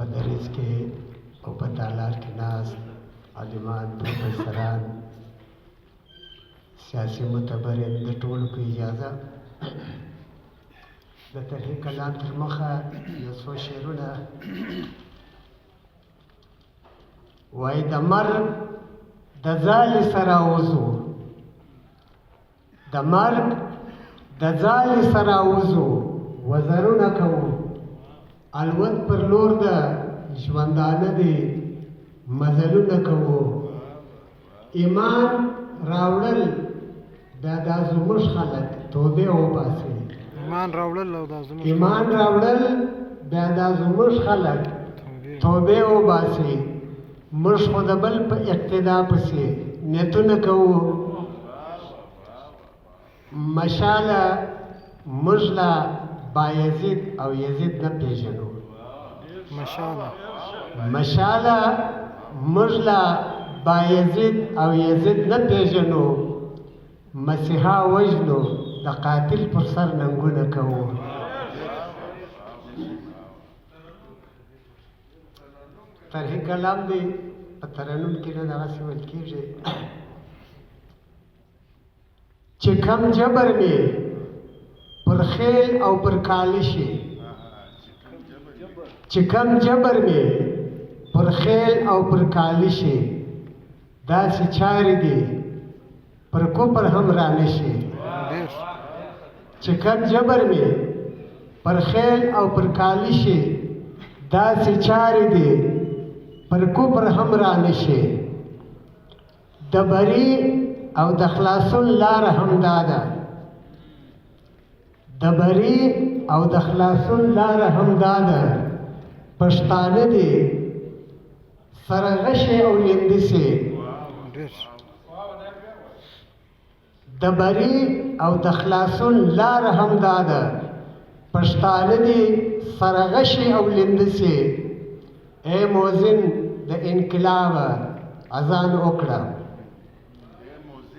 په دریځ کې او په تالار کې ناست عالمان، پروفیسران، سیاسي متبرین، د ټولو په اجازه د طرحي کلام تر مخه یو څو شعرونه وایي. د مرګ د ځالې سره وځو، د مرګ د ځالې سره وځو، وزرونه کوو، الوت پر لور د ژوندانه دی مزلونه کوو. ایمان راوړل دا دا زموږ خلک توبې وباسي. ایمان راوړل او دا زموږ ایمان راوړل بیا دا زموږ خلک توبې وباسي. موږ خو د بل په اقتدا پسې نیتونه کوو، مشاله موږ لا بایزید او یزید نه پېژنو. مشاله مشاله موږ لا بایزید او یزید نه پېژنو، مسیحا وژنو، د قاتل پر سر ننګونه کوو. طرحي کلام دی، په ترنم کې نه دغسې ویل کېږي چې کم جبر مې پر خیل او پر کاله شي، چې کم جبر مې پر خیل او پر کاله شي، داسې چارې دي پر کوپر هم رانه شي. چې کم جبر مې پر خیل او پر کاله شي، داسې چارې دي پر کوپر هم رانه شي. د بري او د خلاصون لار هم دا ده، د بري او د خلاصون لار هم دا ده، پښتانه دي سره غشي او لیندي سي. د بري او د خلاصون لار هم دا ده، پښتانه دي سره غشي او لیندي سي. ای موزن د انقلاب اذان وکړه،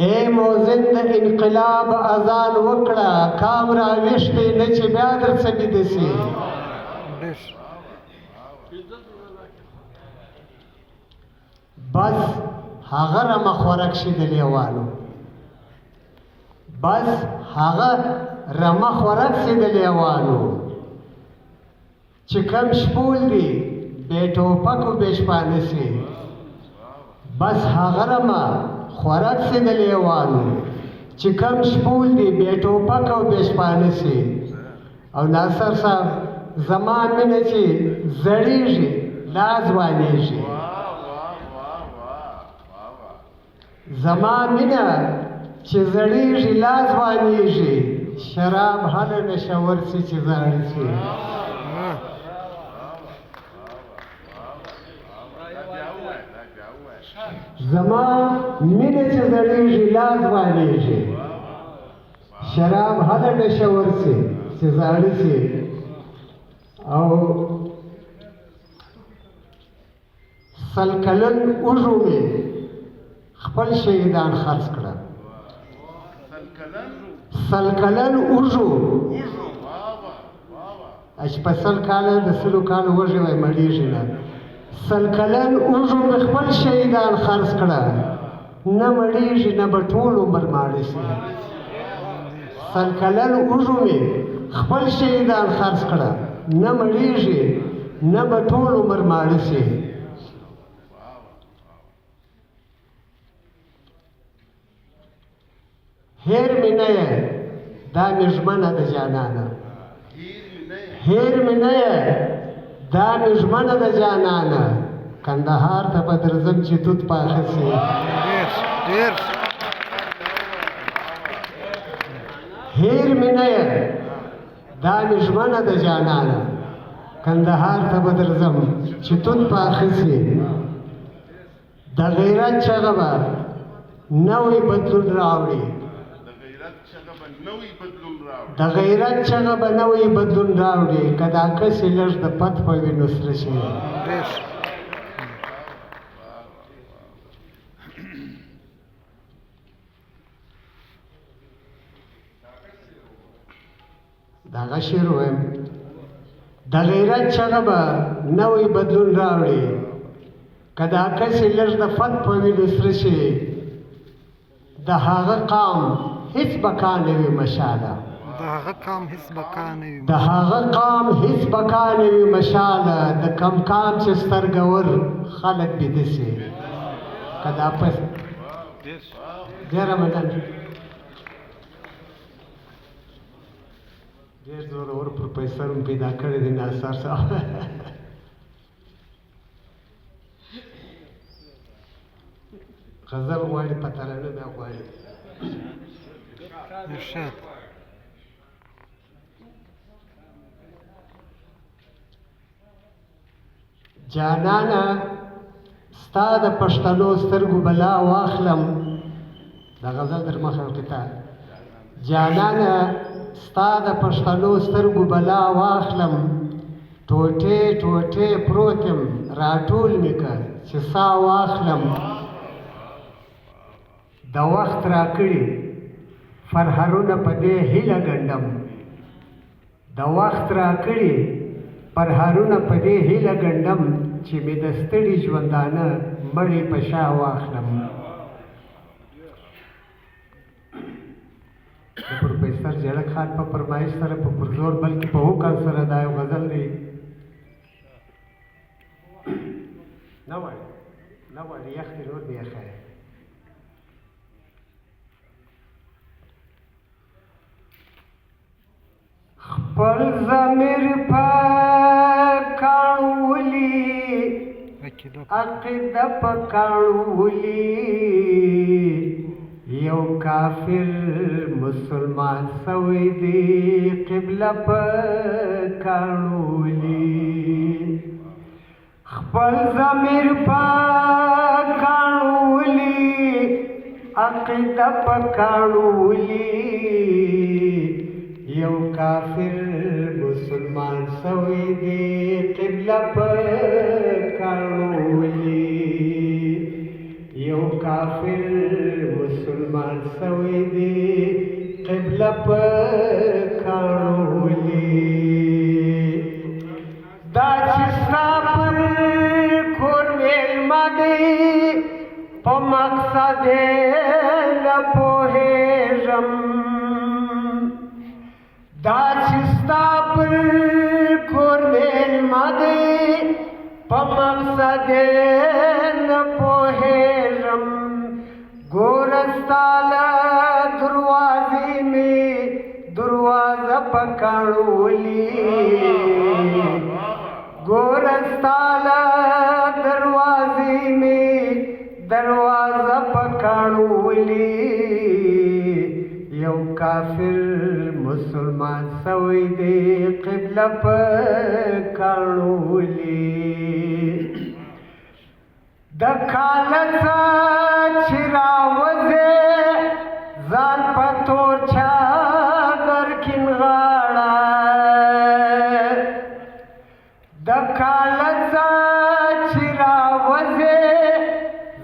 ای موزن د انقلاب اذان وکړه، کام را ویښ دی نه چې بیا درڅه بیده سي. بس هغه رمه خورک شي د لیوانو، بس هغه رمه خورک شي د لیوانو، چې کم شپول دي بې ټوپکو بې شپانه سي. بس هغه رمه خورک سي د لیوانو، چې کم شپول دي بې ټوپک او بې شپانه سي. او ناصر صاحب، زما مینه چې زړېږي لا ځوانېږي، زما مینه چې زړېږي لا ځوانېږي، شراب هله نشه ورسي چې زاړه سي. زما مینه چې زړېږي لا ځوانېږي، شراب هله نشه ورسي چې زاړه سي. او 100 کلن وږو مې خپل شهیدان خرڅ کړه، 100 کلن وږو چې په 100 کاله د 100 کالو وږي وای مړېږي نه. 100 کلن وږو مې خپل شهیدان خرڅ کړه، نه مړېږي نه به ټول عمر ماړه سي. 100 کلن وږو مې خپل شهیدان خرڅ کړه، نه مړېږي نه به ټول عمر ماړه سي. هېر مې نه یې دا مې ژمنه ده جانانه، هېر مې نه یې دا مې ژمنه ده جانانه، کندهار ته به درځم چې توت پاخه سي. هېر مې نه یې دا مې ژمنه ده جانانه، کندهار ته به درځم چې توت پاخه سي. د غیرت چغه به نوی بدلون راوړي، د غیرت چغه به نوی بدلون راوړي، که دا کسې لږ د پت په وینو سره شي. دغه شعر وایم، د غیرت چغه به نوی بدلون راوړي. که دا کسې لږ د فت په وینو سره شي، د هغه قام هیڅ بقا نه وي مشاله. د هغه قام هیڅ بقا نه وي. د هغه قام هیڅ بقا نه وي مشاله. د کم قام چې سترګور خلک بیده شي. که دا پس ډېره مننه. ډېر زورور پروفیسر مې پیدا کړی دی ناصر صاحب. غزل غواړي، په ترانه بیا غواړي. ارشاد. جانانه ستا د پښتنو سترګو بلا واخلم. دا غزل در مخه قطعه. جانانه ستا د پښتنو سترګو بلا واخلم، ټوټې ټوټې پروت یم راټول مې که چې سا واخلم. د وخت راکړي فرهرونه په دې هیله ګنډم، د وخت راکړي پرهرونه په دې هیله ګنډم چې مې د ستړي ژوندانه مړی په شا واخلم. د پروفیسر ژړک خان په فرمایش سره په پرزور بلکې په حکم سره دا یو غزل دی. نه غواړي نه غواړي، یخ دی نور دی یخی. خپل ضمیر په کاڼو ولي، عقیده په کاڼو ولي، یو کافر مسلمان سوی دی قبله په کاڼو ولي. خپل ضمیر په کاڼو ولي، عقیده په کاڼو ولي، یو کافر مسلمان سوی دی قبله په کاڼو ولي. یو کافر مسلمان سوی دی قبله په کاڼو ولي. دا چې ستا پر کور مېلمه دی په مقصد یې نه پوهېږم، دا چې ستا پر کور مېلمه دی په مقصد یې نه پوهېږم. ګوره ستا له دروازې مې دروازه په کاڼو ولي، ګوره ستا له دروازې مې دروازه په کاڼو ولي. یو کافر مسلمان سوی دی قبله په کاڼو ولي. د کاله څه چې راوځې ځان په تور چادر کې نغاړه، د کاله څه چې راوځې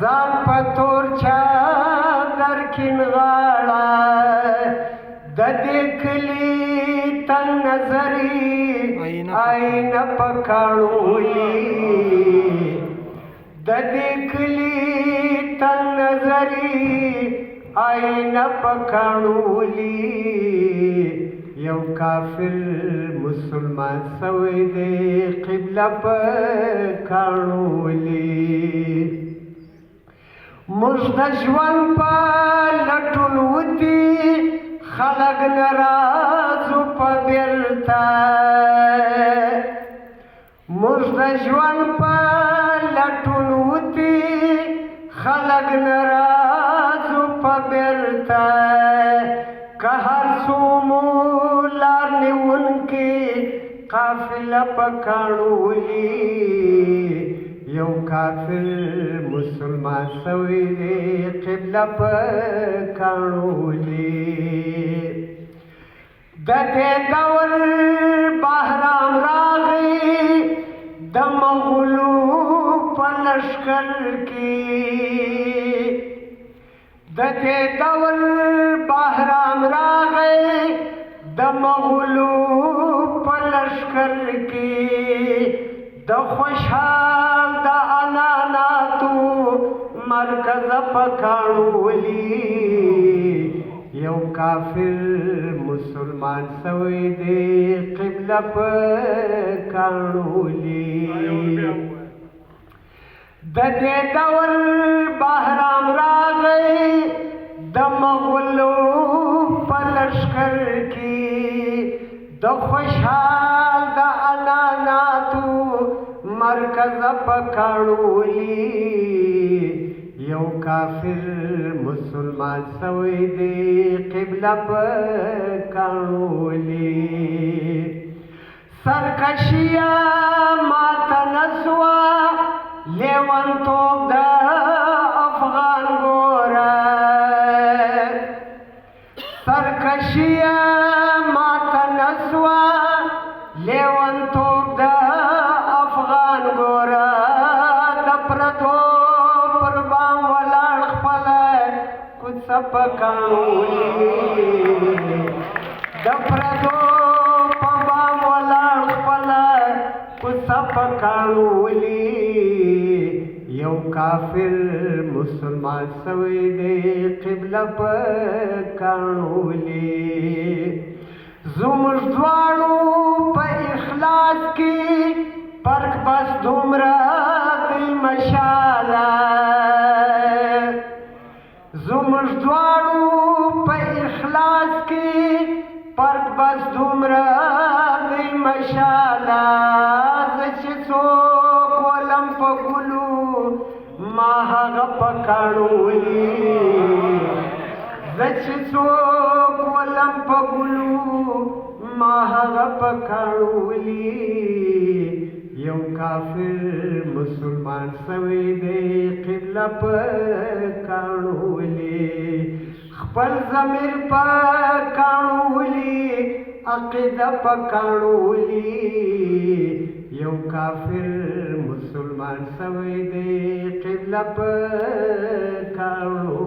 ځان په تور چادر کې نغاړه. د دې کلي تنګ نظري آینه په کاڼو ولي، د دې کلي تنګ نظري آینه په کاڼو ولي. یو کافر مسلمان سوی دی قبله په کاڼو ولي. موږ د ژوند په لټون وتي خلک نه راځو په بیرته، موږ د ژوند په لټون وتي خلک نه راځو په بیرته. که هر څو مو لار نیونکي قافله په کاڼو ولي، یو کافر مسلمان سوی دی قبله په کاڼو ولي. د دې دور بهرام راغی د مغولو په لښکر کې، د دې دور بهرام راغی د مغولو په لښکر کې. د د خوشحال د اناناتو مرکز په کاڼو ولي. یو کافر مسلمان سوی دی، قبله په کاڼو ولي. د دې دور بهرام راغی د مغولو په لښکر کې، د خوشحال د اناناتو مرکز په کاڼو ولي. یو کافر مسلمان سوی دی، قبله په کاڼو ولي. سرکشیا ماته نسوه، لیونتوب د افغان ګوره. سرکشیا ماته نسوه، لیونتوب د افغان ګوره. د پردو پر بام ولاړ خپله کوڅه په کاڼو ولي. د پردو په بام ولاړ خپله کوڅه په کاڼو ولي. یو کافر مسلمان سوی دی، قبله په کاڼو ولي. زموږ دواړو په اخلاص کې فرق بس دومره دی مشاله. زموږ دواړو په اخلاص کې فرق بس دومره دی مشاله. زه چې څوک ولم په ګلو، ما هغه په کاڼو ولي. زه چې څوک ولم په ګلو، ما هغه په کاڼو ولي. یو کافر مسلمان سوی دی، قبله په کاڼو ولي. خپل ضمیر په کاڼو ولي، عقیده په کاڼو ولي. یو کافر مسلمان سوی دی، قبله په کاڼو